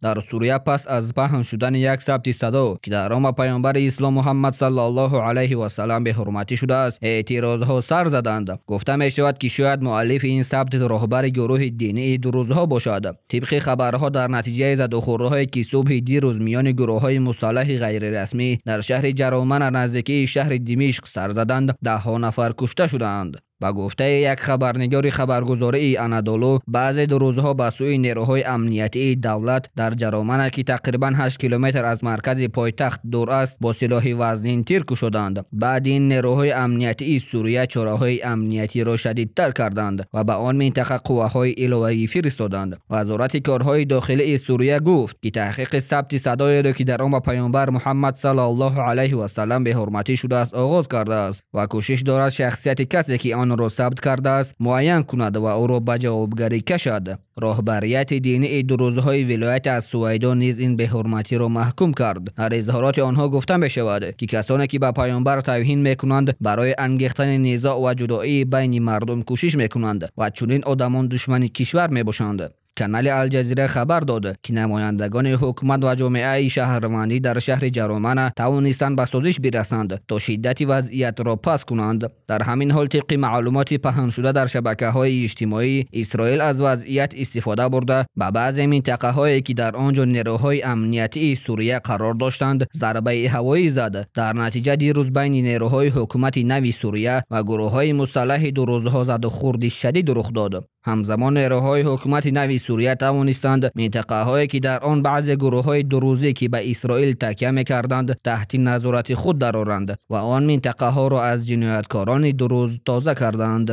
Дар Сурия пас аз паҳн шудани як сабти садо, ки дар он ба паёмбари ислом Муҳаммад саллаллоҳу алайҳи васаллам беҳурматӣ шудааст, эътирозҳо сар заданд. Гуфта мешавад, ки шояд муаллифи ин сабт роҳбари гурӯҳи динии дурӯзҳо бошад. Тибқи хабарҳо, дар натиҷаи задухӯрдҳое, ки субҳи дирӯз миёни гурӯҳҳои мусаллаҳи ғайрирасмӣ дар шаҳри Ҷаромана наздикии шаҳри Димишқ сар заданд, даҳҳо нафар кушта шудаанд. Ба гуфтаи як хабарнигори хабаргузории Анадолу, баъзе дурӯзҳо ба сӯи нерӯҳои амниятии давлат дар Ҷаромана, ки тақрибан 8 километр аз маркази пойтахт дур аст, бо силоҳи вазнин тир кушоданд. Баъд ин нерӯҳои амниятии Сурия чораҳои амниятиро шадидтар карданд ва ба он минтақа қувваҳои иловагӣ фиристоданд. Вазорати корҳои дохилии Сурия гуфт, ки таҳқиқи сабти садоеро, ки дар он ба паёмбар Муҳаммад саллаллоҳу алайҳи васаллам беҳурматӣ шудааст, оғоз кардааст ва кӯшиш дорад шахсияти касе, ки онро сабт кардааст, муайян кунад ва ӯро ба ҷавобгарӣ кашад. Роҳбарияти динии дурӯзҳои вилояти аз Сувайдо низ ин беҳурматиро маҳкум кард. Дар изҳороти онҳо гуфта мешавад, ки касоне, ки ба паёмбар тавҳин мекунанд, барои ангехтани низоъ ва ҷудоии байни мардум кӯшиш мекунанд ва чунин одамон душмани кишвар мебошанд. Канали Алҷазира хабар дод, ки намояндагони ҳукумат ва ҷомеаи шаҳрвандӣ дар шаҳри Ҷаромана тавонистанд ба созиш бирасанд, то шиддати вазъиятро пас кунанд. Дар ҳамин ҳол, тибқи маълумоти паҳншуда дар шабакаҳои иҷтимоӣ, Исроил аз вазъият истифода бурда, ба баъзе минтақаҳое, ки дар он ҷо нерӯҳои амниятии Сурия қарор доштанд, зарбаи ҳавоӣ зад. Дар натиҷа дирӯз байни нерӯҳои ҳукумати нави Сурия ва гурӯҳҳои мусаллаҳи дурӯзҳо задухӯрди шадид рух дод. Ҳамзамон нерӯҳои ҳукумати нави Сурия тавонистанд минтақаҳое, ки дар он баъзе гурӯҳҳои дурӯзӣ, ки ба Исроил такя мекарданд, таҳти назорати худ дароранд ва он минтақаҳоро аз ҷинояткорони дурӯз тоза карданд.